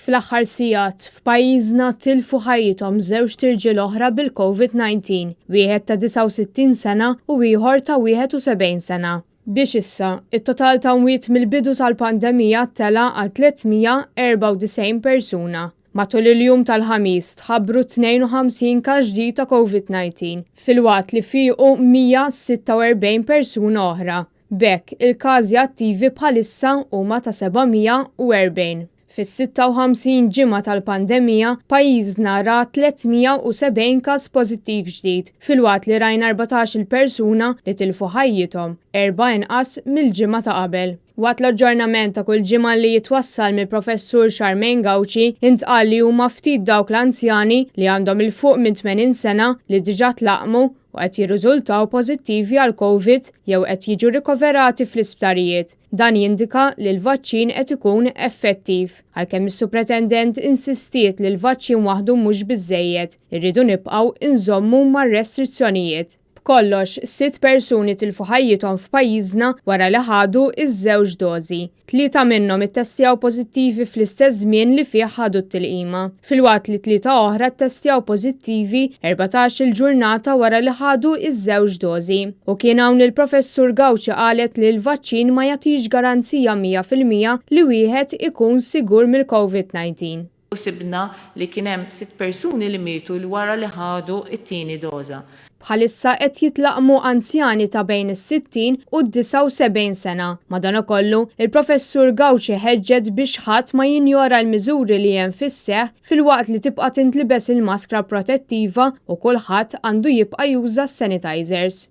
Fl-aħħar sigħat, f'pajjiżna tilfu ħajjithom żewġt irġiel oħra bil-Covid-19, wieħed ta' 69 sena u ieħor ta' 71 sena. Biex issa, it-total ta' mwiet mill-bidu tal-pandemija tela' għal 394 persuna. Matul il-jum tal-Ħamis tħabbru 52 każ ġdid ta' Covid-19, filwaqt li fiequ 146 persuna oħra. B'hekk, il-każi attivi bħalissa huma ta' 740. Fis-56 ġimgħa tal-pandemija, pajjiżna ra 370 każ pożittiv ġdid, filwaqt li rajna 14-il persuna li tilfu ħajjithom, erbgħa inqas mill-ġimgħa ta' qabel. Waqt l-aġġornament ta' kull ġimgħa li jitwassal mill-Professur Charmaine Gauci, intqal li huma ftit dawk l-anzjani li għandhom 'il fuq minn 80 sena li diġà tlaqqmu u qed jirriżultaw pożittivi għall-Covid jew qed jiġu rikoverati fl-isptarijiet. Dan jindika li l-vaċċin qed ikun effettiv. Għalkemm is-Supretendent insistiet li l-vaċċin waħdu mhux biżżejjed, irridu nibqgħu nżommu mar-restrizzjonijiet. B'kollox, sitt persuni tilfu ħajjithom f'pajjiżna wara li ħadu ż-żewġ dożi. Tlieta minnhom ittestjaw pożittivi fl-istess żmien li fih ħadu t-tilqima, filwaqt li tlieta oħra ttestjaw pożittivi 14-il ġurnata wara li ħadu ż-żewġ dożi. U kien hawn li l-Professur Gauci qalet li l-vaċċin ma jagħtix garanzija 100% li wieħed ikun sigur mill-Covid-19. U sibna li kien hemm sitt persuni li mietu wara li ħadu t-tieni doża. Bħalissa qed jitlaqqmu anzjani ta' bejn is-60 u d-79 sena. Madankollu, il-Professur Gauci ħeġġet biex ħadd ma jinjora l-miżuri li hemm fis-seħħ filwaqt li tibqa' tintlibes il-maskra protettiva u kulħadd għandu jibqa' juża s-sanitizers.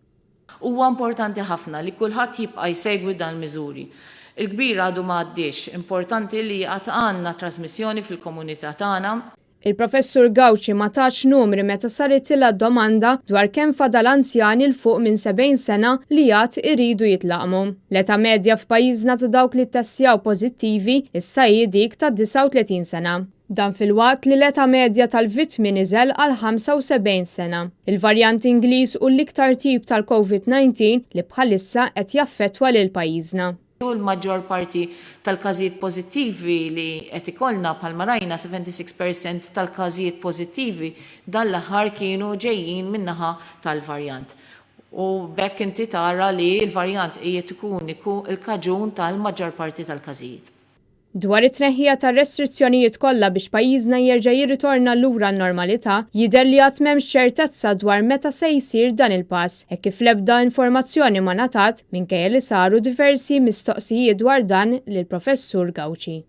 Huwa importanti ħafna li kulħadd jibqa' jsegwi dan l-miżuri. Il-kbir għadu ma għaddiex. Importanti li għad għandna trasmissjoni fil-komunità tagħna. Il-Professur Gauci ma tatx numri meta saritilha domanda dwar kemm fadal anzjani 'l fuq minn 70 sena li għad iridu jitlaqqmu. L-età medja f'pajjiżna ta' dawk li ttestjaw pożittivi issa hi dik ta' 39 sena. Dan filwaqt li l-età medja tal-vittmi niżel għal 75 sena. Il-varjant Ingliż hu l-iktar tip tal-Covid 19 li bħalissa qed jaffettwa lil pajjiżna. U l-maġġor parti tal-każijiet pożittivi li qed ikollna, bħalma rajna 76 percent tal-każijiet pożittivi dan l-aħħar kienu ġejjin min-naħa tal-varjant. U b'hekk inti tara li l-varjant qiegħed ikun il-kaġun tal-maġġor parti tal-każijiet. Dwar it-tneħħija tar-restrizzjonijiet kollha biex pajjiżna jerġa' jirritorna lura għan-normalità, jidher li għad m'hemmx ċertezza dwar meta se jsir dan il-pass, hekk kif l-ebda informazzjoni ma ngħatat minkejja li saru diversi mistoqsijiet dwar dan lill-Professur Gauci.